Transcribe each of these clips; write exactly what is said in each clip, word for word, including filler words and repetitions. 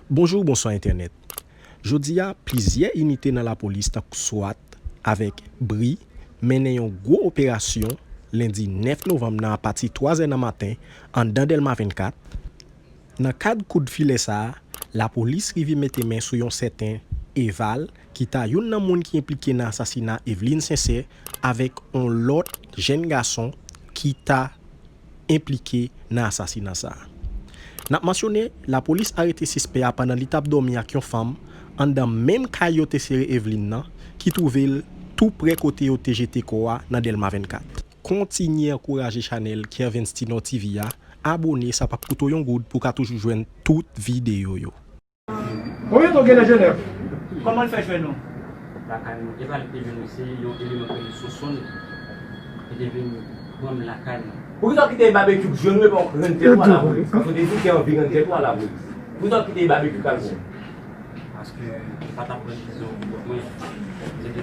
Bonjou, bonswa entènèt. Jodi a, plizyè inite nan lapolis tankou swat avèk bri mennen yon gwo operasyon lendi nèf novanm nan apati twa zè nan maten anndan Dèlma vennkat. Nan kad koudfilè sa a, lapolis rive mete men sou yon sèten Eval ki ta youn nan moun ki enplike nan asasina Evelyne Sincère avèk yon lòt jèn gason ki ta enplike nan asasina sa a. N ap mansyone, lapolis arete sispè a pandan li t ap dòmi ak yon fanm anndan menm kay yo te sere Evelyne nan, ki twouve l tou prè kote yo te jete kò a nan Dèlma vennkat. Kontinye ankouraje chanèl Kervens Tinor T V a, abòne, sa p ap koute w yon goud pou w ka toujou jwenn tout videyo yo. Konbyen tan w gen nan Jenèv? Kòman l fè jwenn ou? Lakay mwen. Epa li te jwenn mwen, se yon eleman ki rele Sonsonn ki te vin pran m lakay mwen. Poukisa w kite Babekyou jwenn ou epi w rann tèt ou a lapolis? Paske w te di w te anvi rann tèt ou a lapolis. Poukisa w kite Babekyou k al pran w? Paske m pa t ap pran desizyon pou kont mwen.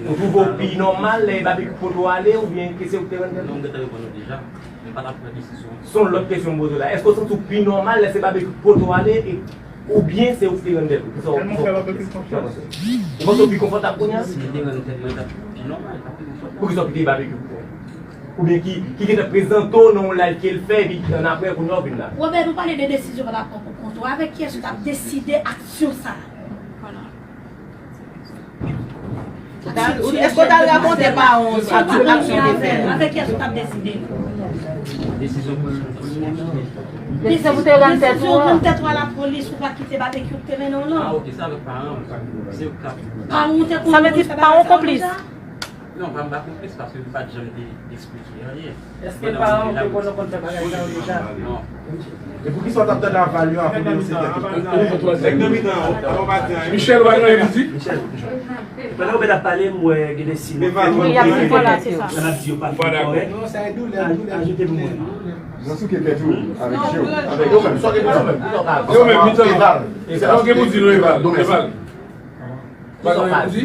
Ou twouve w pi nòmal lè Babekyou pote w ale oubyen ke se ou ki te rann tèt ou? Non, m gentan reponn ou deja. M pa t ap pran desizyon. Se yon lòt kesyon m poze w la. Èske w santi w pi nòmal lè se Babekyou ki pote w ale e, oubyen se ou ki te rann tèt ou? Kisa w, kisa w panse? Ou panse w pi konfòtab kounye a? Si m te rann tèt mwen, l t ap pi nòmal, l t ap pi konfòtab. Poukisa w kite Babekyou pran w? Oubyen ki, ki gentan prezante w nan yon live ke l fè, epi annapre, kounye a w vin la? Robert, nou pale de desizyon w t ap pran pou kont ou. Avèk kiyès ou t ap deside aksyon sa a? Vwala. Èske w t al rakonte paran w sa, tout aksyon w te fè? Avèk kiyès ou t ap deside? Desizyon pou te rann tèt ou an. Desizyon pou te rann tèt ou a lapolis, ou pa t kite Babekyou te mennen w lan. Ah, ok, sa avèk paran m. Se yo k t ap... Paran w te konn... Sa vle di paran w konplis? Non, pa m pa konplis paske m pa t janm te eksplike anyen. Èske paran w te konn konn fè bagay sa yo deja? Non. E poukisa w t ap tande aval yo akote yo se tèt yo? Nèg nan mitan an, w pa di anyen. Michel, w pa gen anyen pou di? Michel, pandan Obed ap pale, m wè gen de siy nan fè yo, y ap di yo pa fin kòrèk. Ajoute pou mwen. Nan souke tèt ou avèk je w. Avèk yo menm, sa w gen pou di menm. Yo menm, mitan. Sa w gen pou di nou, Eval. Eval. Bagay pou di,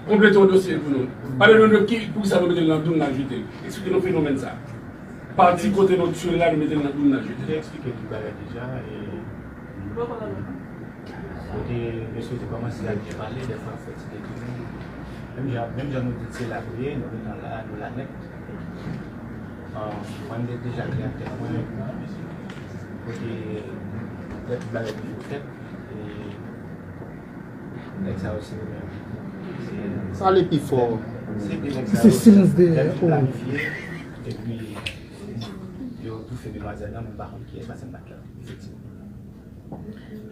konplete yon dosye pou nou. Pale nou de ki, poukisa nou mete l nan doum, n al jete l. Eksplike nou fenomèn sa. Pati kote nou tchwe l la, nou mete l nan doum, n al jete l. Te eksplike tout bagay deja, e kote mesye te kòmanse ap byen pale, dèfwa fè ti detounen. Menm jan, menm jan nou di se la pou ye, nou gentan la, nou la nèt. Ah, mwen, m te deja di ak tèt mwen, kote lè tout bagay toujou fèt, e nèg sa yo se yo menm. Pale pi fò. Se de nèg sa yo, se nèg ki planifye, epi yo toufe demwazèl lan, men m pa konn kiyès, paske m pa t la, efektivman.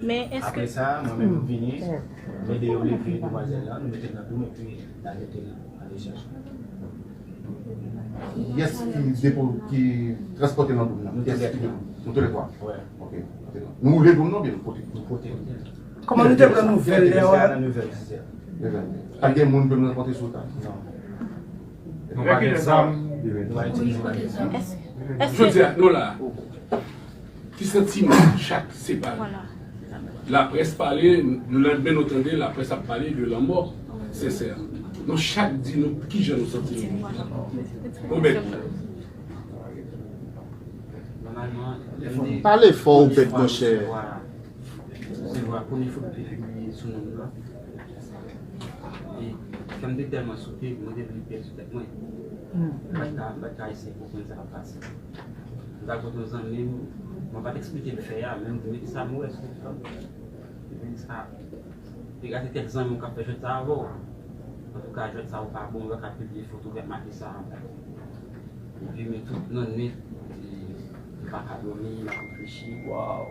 Men èske... Apre sa, mwen menm, m vini, m ede yo leve demwazèl lan, nou mete l nan doum, epi n al mete l nan dechaj. Kiyès ki depo, ki transpòte l nan doum nan? Kiyès ki depo? Nou tou lè twa? Wi. Ok. Nou woule doum nan oubyen nou pote? Nou pote. Kòman nou te pran nouvèl lè yo? Nan nouvèl, dizè. Nouvèl. Pa gen moun pou nou rankontre sou ta? Non. Nou pa gen zam. Jodi a, nou la. Ki santiman chak se pale. Laprès pale, lelandmen nou tande laprès ap pale de lanmò Sensè. Nou chak di nou kijan nou santi nou. Obed. Pale fò, Obed, monchè. Resevwa premye foto ki pibliye sou non m nan. E kè m te tèlman sote, mwen te vle pèdi tèt mwen. M pa t ka, m pa t ka eseye konprann sa k ap pase. M t al kote yon zanmi m, mwen pa t eksplike l fè a, men m di, men kisa m wè sou ekran? Men sa, te gate kèk zanmi w k ap fè jwèt sa avè w. Antouka, jwèt sa ou pa bon, ou pa ka pibliye foto w k ap make sa. Epi, men tout nan nwit, m pa ka dòmi, m ap reflechi. Waw.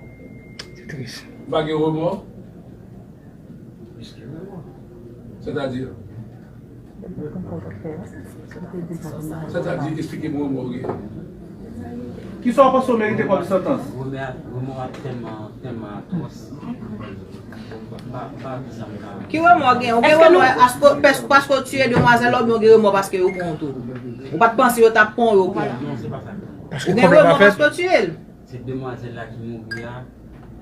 Se tris. Ou pa gen remò? Plis ke remò. Sètadi? Sètadi, eksplike mwen remò w gen. Kisa w panse w merite kòm santans? Remò a, remò a tèlman, tèlman atwòs. M pa, m pa di sa m ka. Ki remò w gen? Ou gen remò paske, paske w tiye demwazèl la oubyen w gen remò paske yo pran w tou? Ou pa t panse yo t ap pran w, yo pran w? Non, se pa sa. Ou gen remò paske w tiye l? Se demwazèl la ki mouri a,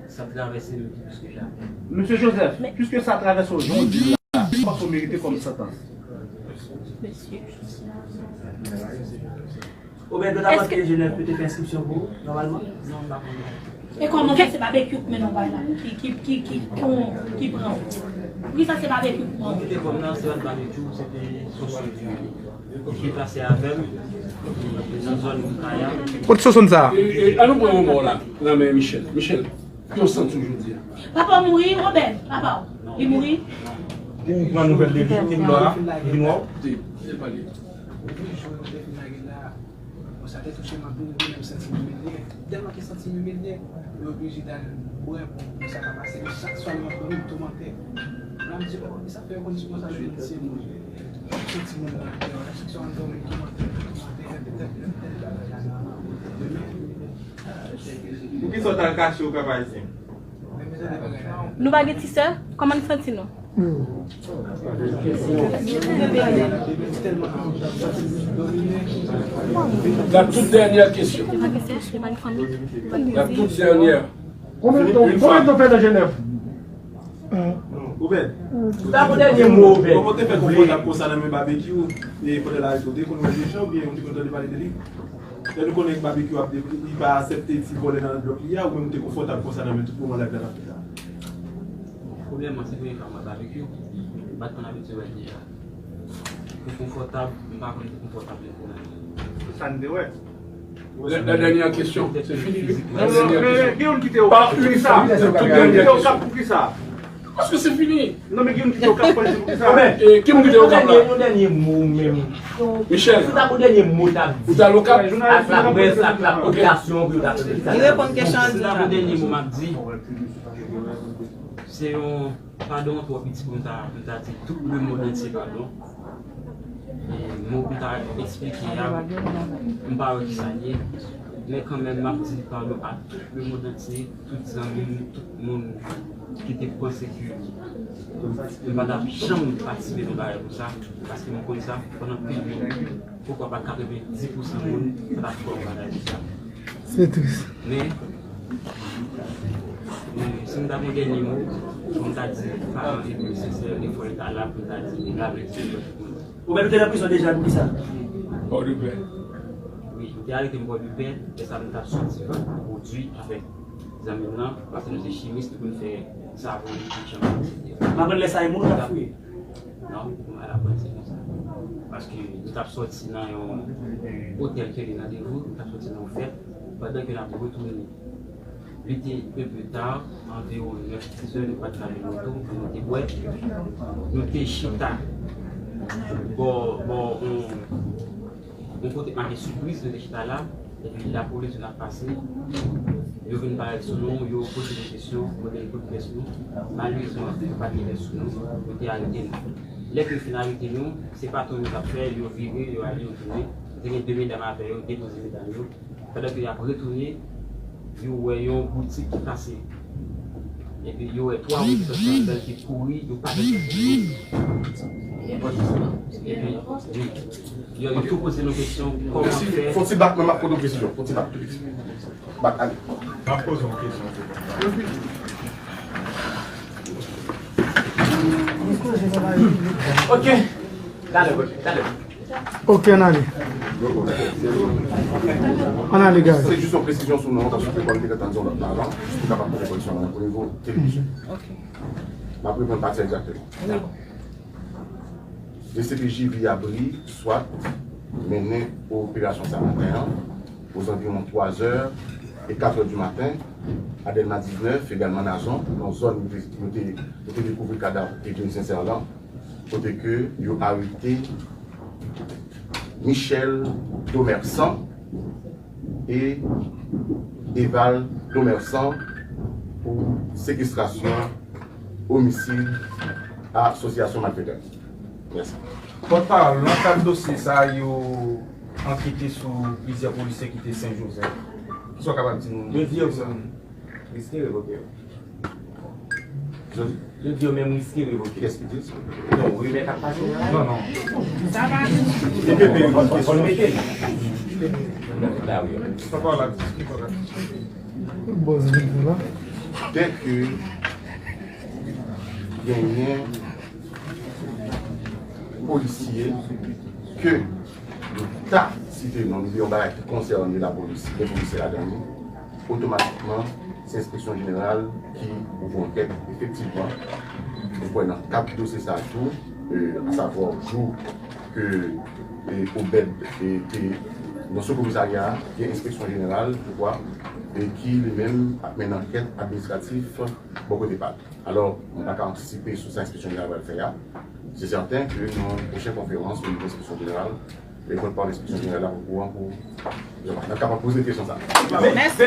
sa travèse m pi plis ke jamè. Mesye Joseph, piske sa travèse w jan w di l la, kisa w merite kòm santans? Obed, ou ta panse ke Jenèf te fè enskripsyon pou ou, nòmalman? Non, m pa konnen. E kòman fè se Babekyou k mennen w bay la, ki, ki, ki, ki, ki, ki pran w? Poukisa se Babekyou k pran w? Ki te pran m nan, se pa t Babekyou, se te Soso ki deplase avè m nan zòn Kaya. Kot Soso sa? E, e, an nou pran yon mò la, nan men Michel. Michel, ki w santi w jodi a? Papa w mouri, Robert, papa w. Li mouri? Ou pran nouvèl de viktim nan la, li vin wè w? Di, di pale. Bon, sa te touche m anpil, mwen menm santi m imilye. Tèlman ke santi m imilye, mwen oblije t al bwè pou, pou sa pa pase. Men chak swa, li ap pran m toumante. La, m di, "Oh, e sa fè yo konn di konsa, lè moun se moun." Santi moun nan atè, chak swa, m dòmi toumante, toumante, rete tèt, tèt, tèt, tèt. Poukisa w t al kache w, Pèp Ayisyen? Nou pa gen ti sè? Kòman n santi nou? La toute dernière question. La toute dernière. Konbyen tan, konbyen tan w fè nan Jenèv? Obed, ou ta pou dènye mo, Obed. Kòman w te fè konfòtab konsa nan men Babekyou? E pandan l arete w, te konn wè deja oubyen ou te konn tande pale de li? Lè nou konnen Babekyou ap de-, li pa aksepte ti vòlè nan blòk li a, ou menm ou te konfòtab konsa nan men tout moman live la t ap fèt la? Premyèman, se premye fwa m wè Babekyou. M pa t konn abitye wè l deja. Pou konfòtab, m pa konn pou konfòtab li pou nan. Se sa n te wè. La, la dernière question, c'est fini. La dernière question. Gen youn ki te okap pou kisa? Gen youn ki te okap pou kisa? Paske se fini. Non, men gen youn ki te okap pou kisa? E, ki moun ki te okap la? Yon dènye mo menm. Michel. Si ta pou dènye mo, ta di. Ou ta lokap? Ak laprès, ak lapopilasyon, pou yo ta fè sa. Li reponn kesyon an. Si ta pou dènye mo, m ap di, se yon padon twò piti pou m ta, pou m ta di tout lemonn antye padon. E mo pou m ta eksplike a, m pa wè kisa l ye. Men kanmenm, m ap di padon a tout lemonn antye, tout zanmi m, tout moun ki te panse ke m pa t ap janm patisipe nan bagay konsa, paske m konn sa pandan anpil moun, poukwa pa katrevenndis pousan moun pa t ap kwè yon bagay konsa. Se tris. Men, men, si m ta gen dènye mo, m ta di paran epi sensè, efò yo ta la pou m ta di, la, mèsi pou tout moun. Ou menm te nan prizon deja pou kisa? Pòdepè. Wi, yo te arete m Pòdepè, lè sa m t ap soti pwodui avèk zanmi m nan, paske nou se chimis, nou konn fè savon, etsetera. M aprann lè sa e moun k ap fouye. Non, m pa t aprann se konsa. Paske nou t ap soti nan yon otèl ke li nan Devou, nou t ap soti nan yon fèt, pandan ke n ap retounen. Li te un peu tard, anviwon nèf, dis zè, nou pa t ka jwenn moto, nou te bwè. Nou te chita bò, bò, yon, yon kote k make Sipriz, nou te chita la, epi lapolis vin ap pase. Yo vin parèt sou nou, yo poze nou kesyon, mande nou kote pyès nou. Malerezman, yo pa t gen pyès sou nou, yo te arete nou. Lè ke yo fin arete nou, se patwon yo t ap fè, yo vire, yo ale, yo tounen. Te gen de medam avè yo, depoze medam yo. Pandan ke y ap retounen, yo wè yon boutik ki kase. Epi yo wè twa moun ki sòti anndan ki kouri, yo pa t. Epi, wi. Yo, yo tou poze nou kesyon, kòman fè. Fon ti bak, men m ap poze yon kesyon. Fon ti bak tou piti. Bak, ale. M ap poze yon kesyon. Ok. Talè, talè. Ok, ann ale. Ann ale, guys. Se jis yon presizyon sou non, paske kòm te gentan di yon lòt la avan, jis pou kapab poze koreksyon nan yon nivo televizyon. Ok. M ap reprann pati a egzakteman. Dakò. D C P J Viyabri, swat, mennen operasyon sa maten an, ozanviwon twa zè e kat è di maten, a Dèlma diznèf, egalman Nazon, nan zòn nou te, nou te, nou te dekouvri kadav Edwin Sincère lan, kote ke yo arete Michel Domersan e Eval Domersan pou sekestrasyon, omisid, asosyasyon malfetè. Mèsi. Pòtpawòl, nan kad dosye sa a, yo ankete sou plizyè polisye ki te Sen Jozèf. Kisa w kapab di nou? Yo di yo, riske revoke yo. Yo di yo menm riske revoke. Kiyès ki di sa? Non, rimè k ap pase la. Non, non. Li mete li kòm kesyon. Fòn mete li. Sa pa la diskite la. Bòz vin pou la. Dèke genyen polisye ke nou ta site non, nou di yon bagay ki konsène lapolis, gen polisye ladan li, otomatikman, Se enspeksyon jeneral ki ouvri ankèt efektivman. Nou kwè nan kad dosye sa a tou, euh, à savoir jou ke, euh, Obed, euh, te nan sou komisarya a, gen enspeksyon jeneral, je crois, e ki li menm ap mennen ankèt administratif bò kote pa l. Alò, mwen pa ka antisipe sou sa enspeksyon jeneral pral fè a. Se sèten ke nan pwochen konferans o nivo enspeksyon jeneral, e pòtpawòl enspeksyon jeneral la okouran pou n ap kapab poze kesyon sa. Mèsi.